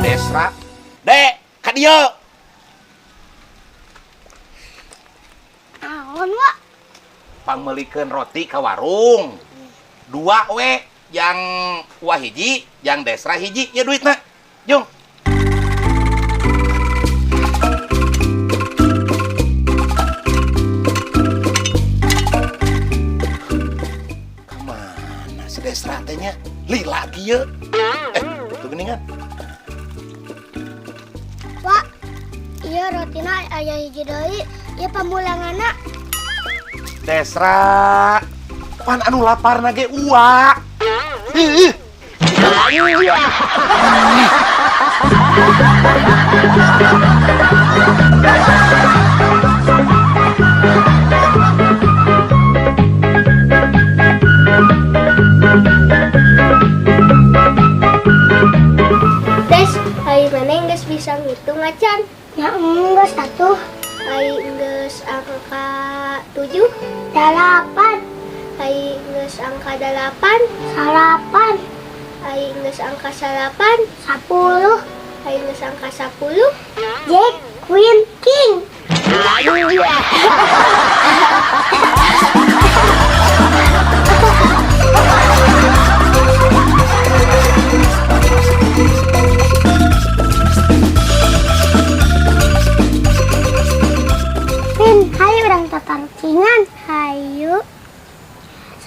Desra. Dek, ka dieu. Naon, Wak? Pangmeulikeun roti ka warung. Dua we, yang Wah hiji, yang Desra hiji, ya duitna. Jung. Kemana si Desra teh nya? Lila kieu. Itu geuningan. Wak, iya rotina aya hiji deui, ieu pamulanganna. Desra, pan anu lapar nage uak. Ih. Des, ai maneh geus bisa ngitung acan? Ya enggeus atuh. Ai geus angka 7, 8. Ai geus angka 8, 9. Ai geus angka 9, 10. Ai geus angka 10, Jack, Queen, King. Pin, hayu urang tatarucingan. Hayu.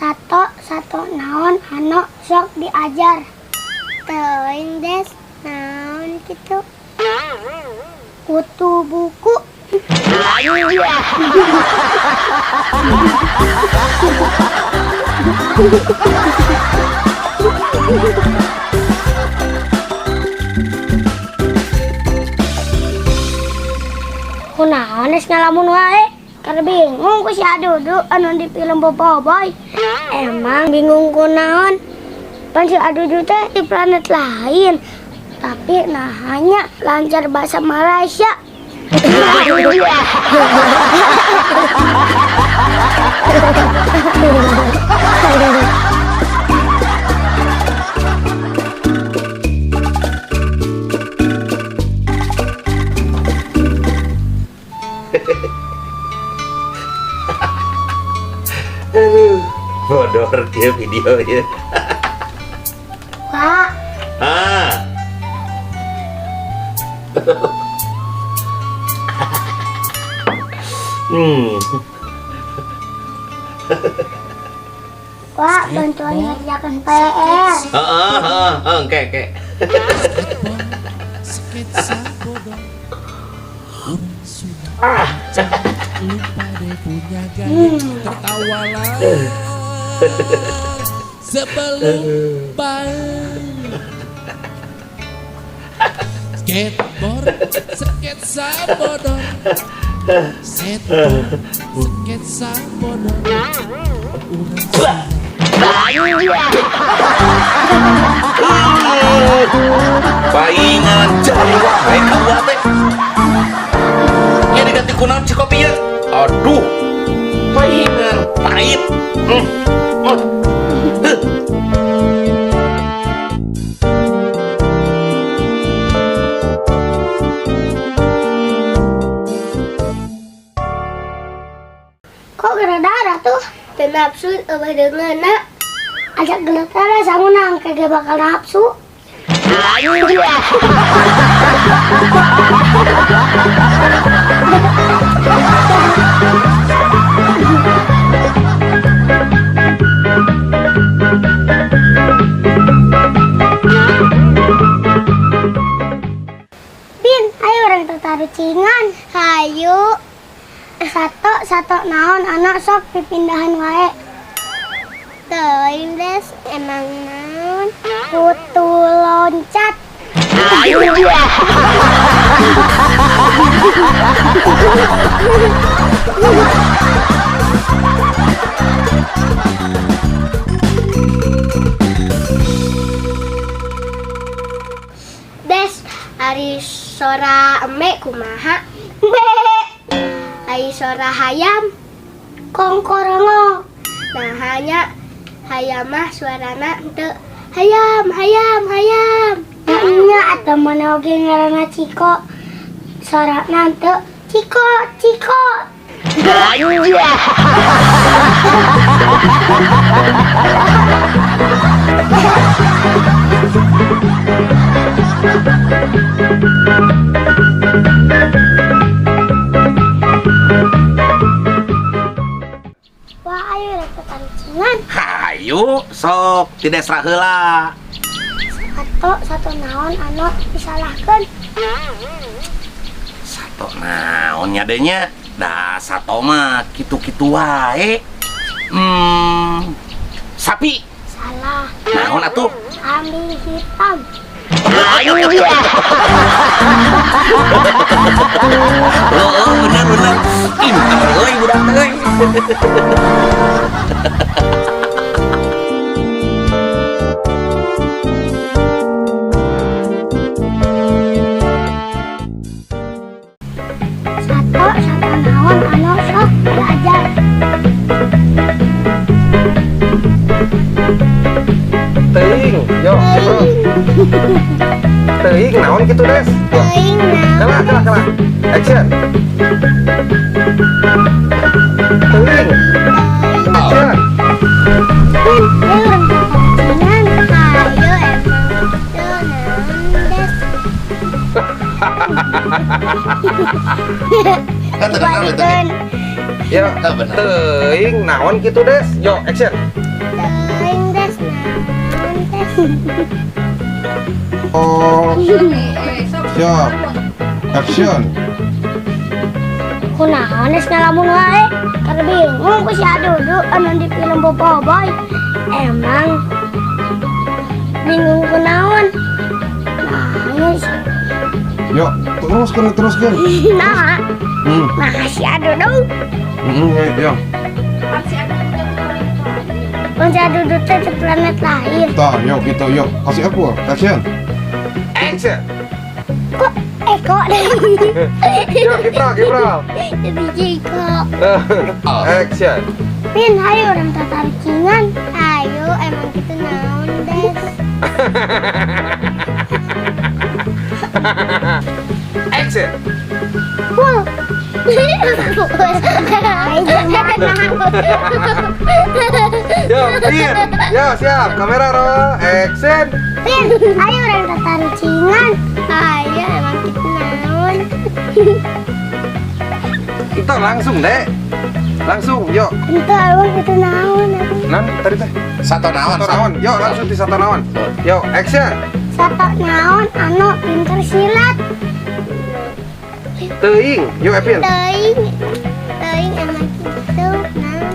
Sato, sato naon anu sok diajar. Teuing Des, naon kitu? Kutu buku. Kunaon geus ngalamun wae? Karena bingung ku si Adudu anu di film Boboiboy. Emang bingung kunaon? Pan si Adudu teh di planet lain. Tapi nah hanya lancar bahasa Malaysia. Aduh, bodor dia videonya. Pak. Ah. Wak, bantuan ngerjakan PR. Heeh, heeh, heeh, oke, oke. Sketsa bodoh. Ah. Lupa deh punya gaya. Tertawalah sebelum bye. Skateboard, sketsa bodoh. Skateboard, sketsa bodoh. Paingan jari wae ka uwa teh. Ieu diganti ku naon cikopi ieu? Aduh. Paingan pahit. Huh. Kok geura darah tuh? Teu nafsu eueuh deungeunna. Ajak geura darah sangunang kagak bakal nafsu. Bin, ayo orang tatarucingan. Hayu. Sato, sato naon anak sok pipindahan wae. Teuing Des, emang naon? Kutu loncat. Des, ari sora eme kumaha? Be. Ari sora hayam kongkorongo. Nah hanya hayam mah suarana henteu hayam hayam hayam. Nya atuh. Lamun oge ngaranna Ciko. Sorana teu Ciko, Ciko. Wah, ayo rek tatancingan. Hayu, sok ti Desra heula. Sato naon anu disalahkeun? Sato naon nya deui nya? Dah sato mah kitu-kitu wae. Sapi. Salah. Naon atuh? Kambing hitam. Oh, bener bener. Pinter euy budak teh euy. Sato naon anu sok diajar. Teuing, yo, teuing naon kitu Des? Teuing naon. Kalah, kalah, kalah. Action. Teuing. Action. Ayo urang tatancingan. Hayo emang kitu naon Des. Kan Ya, Ah, bener. teuing naon kitu Des? Yo, action. Teuing Des naon Des. Oh, siap. Action. Kunaon geus ngalamun wae. Karena bingung ku si Adudu anu di film Boboiboy. Emang bingung kunaon. Nangis. Yuk, teruskan, teruskan. Nah, nah si Adudu. Yo. Mun si Adudu teh di planet lain. Tah, yuk gitu, yuk. Kasih aku, action. Action. Kok kok Yo, Kipral, Kipral. Biji kok. Action. Pin, ayo urang tatarcingan. Ayo, emang kitu naon, Des. Action. Wah. Yo, Pin. Yo, siap. Kamera roll. Action. Pin, ayo urang tatarcingan. Ayo, emang kitu naon. Itu langsung, Dek. Langsung, yuk. Itu emang kitu naon. Nan, tadi teh. Sato naon? Sato naon. Yuk, langsung di sato naon. Yuk, action. Sato naon anu pinter silat. Teuing, yuk Epin. Teuing, teuing emang kitu naon.